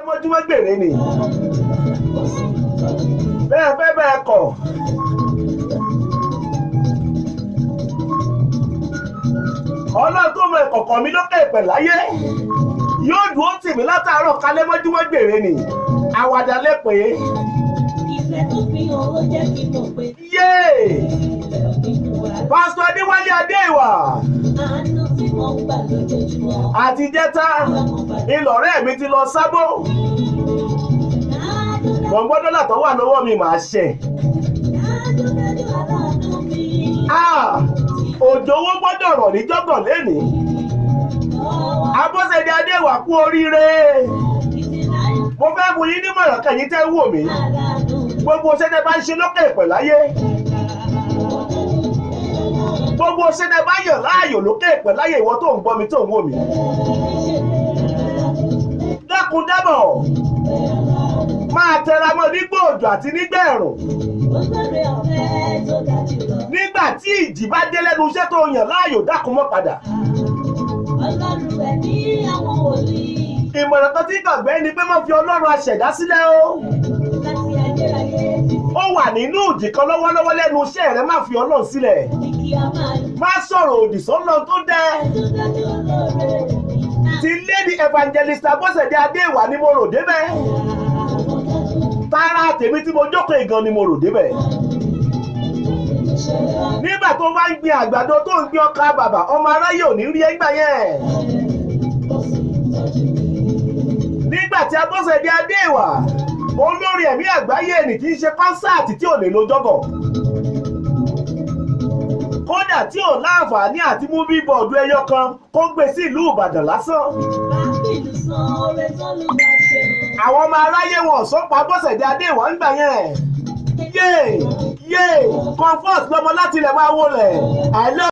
Mọ́júmọ́ gbèrè ni. Bẹ́ẹ̀ fẹ́ bẹ́ẹ̀ kọ̀. Ọlọ́run tó mọ ìkọ̀kọ̀ mi lókè ìpẹ̀ láyé yóò dúró tì mí látàárọ̀ kalẹ́ mọ́júmọ́ gbèrè ni. Àwàdà lẹ́pẹ́. Ìfẹ́ tó fi hàn ló jẹ́ kí n mọ̀ pé Yéè! nínú wa. Pásítọ̀ Adéwálé Adéìwà Àánú tí mo ń gbà lójoojúmọ́. àti jẹ́ta ìlọ̀rẹ́ mi ti lọ sábó. Gbọ̀ngbọ́n dọ́là tó wà lọ́wọ́ mi màá ṣe. Dájúdájú aláàánú mi. Ah! Òjò owó gbọ́dọ̀ rọ̀ ní jọ́gàn lénìí. Ọwọ́ Abọ́sẹ̀dé Adéwà kú oríire. títí láì Mo fẹ́ fún yín nímọ̀ràn kẹ̀yìn tẹ́ ń wò mí. aláàánú mi. Gbogbo iṣẹ́ tẹ́ bá ń ṣe lókè ìpẹ̀ láyé. Gbogbo iṣẹ́ tẹ́ bá yàn láàyò lókè ìpẹ̀ láyé ìwọ tó ń gbọ́ mi tó ń wò mí. Dákun dábọ̀, máa tẹra mọ́ nígbà òjò àti nígbà ẹ̀rùn. Olóore ọ̀fẹ́ tó ga jùlọ. Nígbà tí ìjì bá dé lẹ́nu iṣẹ́ tó yàn láàyò dákun mọ́ padà. Ọlọ́run ẹ̀ ní àwọn wòlíì. Ìmọ̀ràn kan tí kàgbẹ́ ni pé má fi Ọlọ́run aṣẹ̀dá sílẹ̀ o. Láti ayérayé títí Ó wà nínú ìjì kan lọ́wọ́lọ́wọ́ lẹ́nu iṣẹ́ rẹ má fi Ọlọ́run sílẹ̀. ní kí a máa yìn. Má sọ̀rọ̀ òdì sọ́lọ́run tó dẹ́. Dájúdájú olóore mi. Ti Lady Evangelist Abọ́sẹ̀dé Adéwà ni mo rò débẹ̀. Tara tèmi tí mo jókòó ìgan ni mo rò débẹ̀. Nígbà tó bá ń gbin àgbàdo tó ń gbin ọkà bàbà, ọmọ aráyé ò ní rí ẹgbà yẹn. Nígbà tí Abọ́sẹ̀dé Adéwà, olórin ẹ̀mí àgbáyé ẹnì tí ń ṣe kọ́nsáàtì tí ò lè lo jọ́gọ̀. Kódà tí ò láǹfààní àti mú bíbọ̀dù ẹyọ kan kó gbé sí ìlú Ìbàdàn lásán. Bá bìlù san oore tó lù bá ṣe o. Àwọn ọmọ aráyé wọn ò sọ́pa Abọ́sẹ̀dé Adéwà ń gbà yẹn. Yéè! Yéè! Comfort lọmọ láti ilẹ̀ máa wọlẹ̀. I love